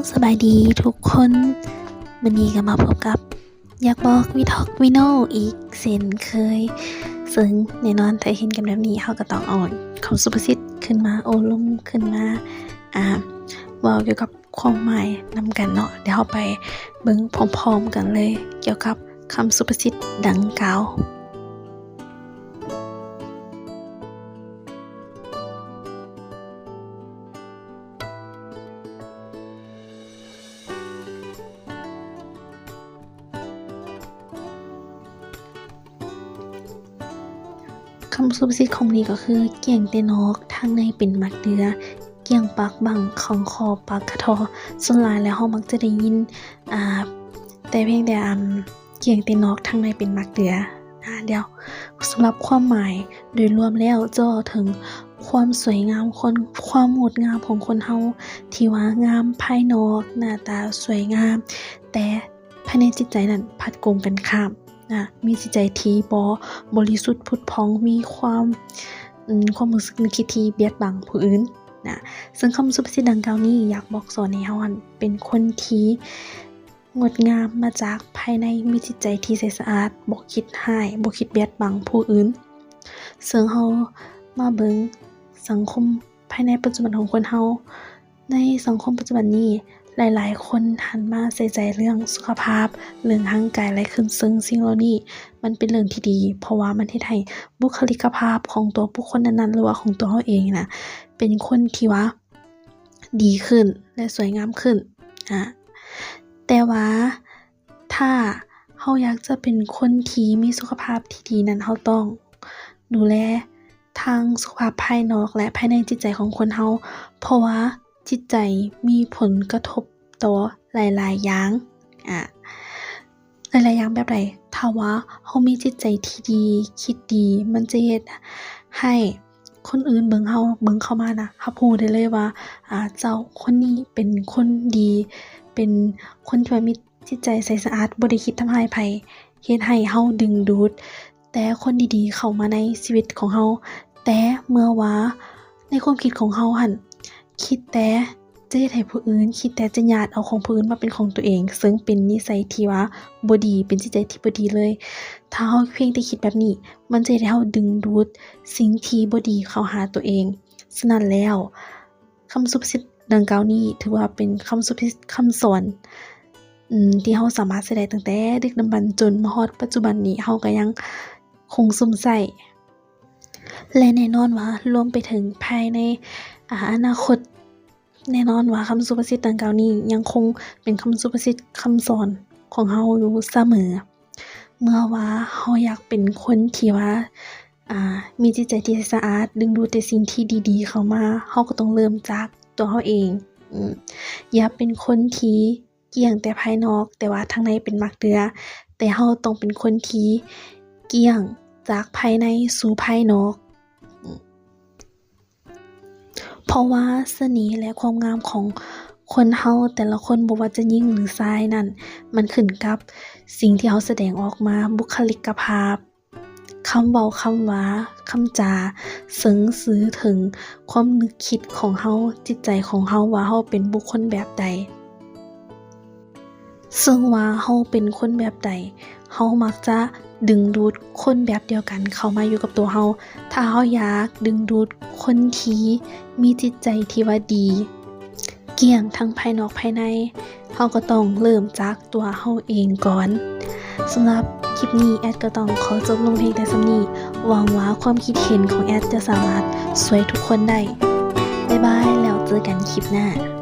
ສະບາຍດີທຸກຄົນ, ມື້ນີ້ກໍມາພົບກັບຢາກບອກ We Talk We Know ອີກເຊັ່ນເຄີຍ. ເຊິ່ງແນ່ນອນ ຖ້າເຫັນກັນແບບນີ້ ເຮົາກໍຕ້ອງເອົາຄຳສຸພາສິດຂຶ້ນມາໂອ້ລົມ, ຂຶ້ນມາ ອ່າ ເວົ້າກ່ຽວກັບຄວາມໝາຍນຳກັນເນາະ. ດຽວເຮົາໄປເບິ່ງພ້ອມໆກັນເລີຍ ກ່ຽວກັບຄຳສຸພາສິດດັ່ງກ່າວ. ຄຳສຸພາສິດຂອງມື້ນີ້ກໍຄື ກ້ຽງແຕ່ນອກ ທາງໃນເປັນໝາກເດື່ອ, ກ້ຽງປາກບັງ ຂັງຄໍປາກກະທໍ. ສ່ວນຫຼາຍແລ້ວເຮົາມັກຈະໄດ້ຍິນ ອ່າ ແຕ່ພຽງແຕ່ ອັນ ກ້ຽງແຕ່ນອກ ທາງໃນເປັນໝາກເດື່ອ. ອ່າ ດຽວ ສຳລັບຄວາມໝາຍໂດຍລວມແລ້ວ ຈະເວົ້າເຖິງຄວາມສວຍງາມ ຄວາມ ຄວາມງົດງາມຂອງຄົນເຮົາ ທີ່ວ່າງາມພາຍນອກ ໜ້າຕາສວຍງາມ, ແຕ່ພາຍໃນຈິດໃຈນັ້ນພັດກົງກັນຂ້າມນະ, ມີຈິດໃຈທີ່ບໍ່ບໍລິສຸດຜຸດຜ່ອງ, ມີຄວາມ ອືມ ຄວາມຮູ້ສຶກນຶກຄິດທີ່ບຽດບັງຜູ້ອື່ນນະ. ເຊິ່ງຄຳສຸພາສິດດັ່ງກ່າວນີ້ ຢາກບອກສອນໃຫ້ເຮົາຫັ້ນເປັນຄົນທີ່ ງົດງາມມາຈາກພາຍໃນ, ມີຈິດໃຈທີ່ໃສສະອາດ, ບໍ່ຄິດຮ້າຍ, ບໍ່ຄິດບຽດບັງຜູ້ອື່ນ. ເຊິ່ງເຮົາມາເບິ່ງສັງຄົມພາຍໃນປັດຈຸບັນຂອງຄົນເຮົາ. ໃນສັງຄົມປັດຈຸບັນນີ້ ຫຼາຍໆຄົນຫັນມາໃສ່ໃຈເລື່ອງສຸຂະພາບ, ເລື່ອງຮ່າງກາຍຫຼາຍຂຶ້ນ, ເຊິ່ງສິ່ງເຫຼົ່ານີ້ມັນເປັນເລື່ອງທີ່ດີ, ເພາະວ່າມັນເຮັດໃຫ້ບຸກຄະລິກະພາບຂອງຕົວບຸກຄົນນັ້ນໆ ຫຼືວ່າຂອງຕົວເຮົາເອງນະ ເປັນຄົນທີ່ວ່າ ດີຂຶ້ນ ແລະ ສວຍງາມຂຶ້ນ. ອາ ແຕ່ວ່າຖ້າເຮົາຢາກຈະເປັນຄົນທີ່ມີສຸຂະພາບທີ່ດີນັ້ນ ເຮົາຕ້ອງດູແລທາງສຸຂະພາບພາຍນອກ ແລະ ພາຍໃນຈິດໃຈຂອງຄົນເຮົາ, ເພາະວ່າຈິດໃຈມີຜົນກະທົບຕໍ່ຫຼາຍໆຢ່າງ. ອາ ຫຼາຍໆຢ່າງແບບໃດ? ຖ້າວ່າເຮົາມີຈິດໃຈທີ່ດີ, ຄິດດີ, ມັນຈະເຮັດໃຫ້ຄົນອື່ນເບິ່ງເຮົາ, ເບິ່ງເຂົ້າມານະ, ຮັບຮູ້ໄດ້ເລີຍວ່າ ອາ ເຈົ້າຄົນນີ້ເປັນຄົນດີ, ເປັນຄົນທີ່ວ່າມີຈິດໃຈໃສສະອາດ, ບໍ່ໄດ້ຄິດທຳຮ້າຍໃຜ, ເຮັດໃຫ້ເຮົາດຶງດູດແຕ່ຄົນດີໆເຂົ້າມາໃນຊີວິດຂອງເຮົາ. ແຕ່ເມື່ອວ່າໃນຄວາມຄິດຂອງເຮົາຫັ້ນ ຄິດແຕ່ ຈະເຮັດໃຫ້ຜູ້ອື່ນ, ຄິດແຕ່ຈະຍາດເອົາຂອງຜູ້ອື່ນມາເປັນຂອງຕົວເອງ, ເຊິ່ງເປັນນິໄສທີ່ວ່າບໍ່ດີ, ເປັນຈິດໃຈທີ່ບໍ່ດີເລີຍ. ຖ້າເຮົາພຽງແຕ່ຄິດແບບນີ້, ມັນຈະເຮັດໃຫ້ເຮົາດຶງດູດສິ່ງທີ່ບໍ່ດີເຂົ້າຫາຕົວເອງ. ສະນັ້ນແລ້ວ, ຄຳສຸພາສິດດັ່ງກ່າວນີ້ ຖືວ່າເປັນຄຳສຸພາສິດ, ຄຳສອນ ອາ ທີ່ເຮົາສາມາດໃຊ້ໄດ້ຕັ້ງແຕ່ດຶກດຳບັນຈົນມາຮອດປັດຈຸບັນນີ້, ເຮົາກໍຍັງຄົງສຸມໃຊ້ ແລະ ແນ່ນອນວ່າລວມໄປເຖິງພາຍໃນ ອາ ອະນາຄົດ. ແນ່ນອນວ່າຄຳສຸພາສິດດັ່ງກ່າວນີ້ຍັງຄົງເປັນຄຳສຸພາສິດຄຳສອນຂອງເຮົາຢູ່ສະເໝີ. ເມື່ອວ່າເຮົາຢາກເປັນຄົນທີ່ວ່າ ອາ ມີຈິດໃຈທີ່ສະອາດ, ດຶງດູດແຕ່ສິ່ງທີ່ດີໆເຂົ້າມາ, ເຮົາກໍຕ້ອງເລີ່ມຈາກຕົວເຮົາເອງ. ອາ ຢ່າເປັນຄົນທີ່ ກ້ຽງແຕ່ພາຍນອກ, ແຕ່ວ່າທາງໃນເປັນໝາກເດື່ອ, ແຕ່ເຮົາຕ້ອງເປັນຄົນທີ່ກ້ຽງຈາກພາຍໃນສູ່ພາຍນອກ. ເພາະວ່າສະເໜ່ ແລະ ຄວາມງາມຂອງຄົນເຮົາແຕ່ລະຄົນ, ບໍ່ວ່າຈະຍິງ ຫຼື ຊາຍນັ້ນ, ມັນຂຶ້ນກັບສິ່ງທີ່ເຮົາສະແດງອອກມາ, ບຸກຄະລິກະພາບ, ຄຳເວົ້າ, ຄຳວ່າ, ຄຳຈາ, ເຊິ່ງສື່ເຖິງຄວາມນຶກຄິດຂອງເຮົາ, ຈິດໃຈຂອງເຮົາວ່າເຮົາເປັນບຸກຄົນແບບໃດ. ເຊິ່ງວ່າເຮົາເປັນຄົນແບບໃດ, ເຮົາມັກຈະດຶງດູດຄົນແບບດຽວກັນເຂົ້າມາຢູ່ກັບຕົວເຮົາ. ຖ້າເຮົາຢາກດຶງດູດຄົນທີ່ມີຈິດໃຈທີ່ວ່າດີ, ກ້ຽງທັງພາຍນອກພາຍໃນ, ເຮົາກໍຕ້ອງເລີ່ມຈາກຕົວເຮົາເອງກ່ອນ. ສຳລັບຄລິບນີ້ ແອດກໍຕ້ອງຂໍຈົບລົງພຽງແຕ່ສ່ຳນີ້. ຫວັງວ່າຄວາມຄິດເຫັນຂອງແອດຈະສາມາດຊ່ວຍທຸກຄົນໄດ້. ບາຍບາຍ, ແລ້ວເຈີກັນຄລິບໜ້າ.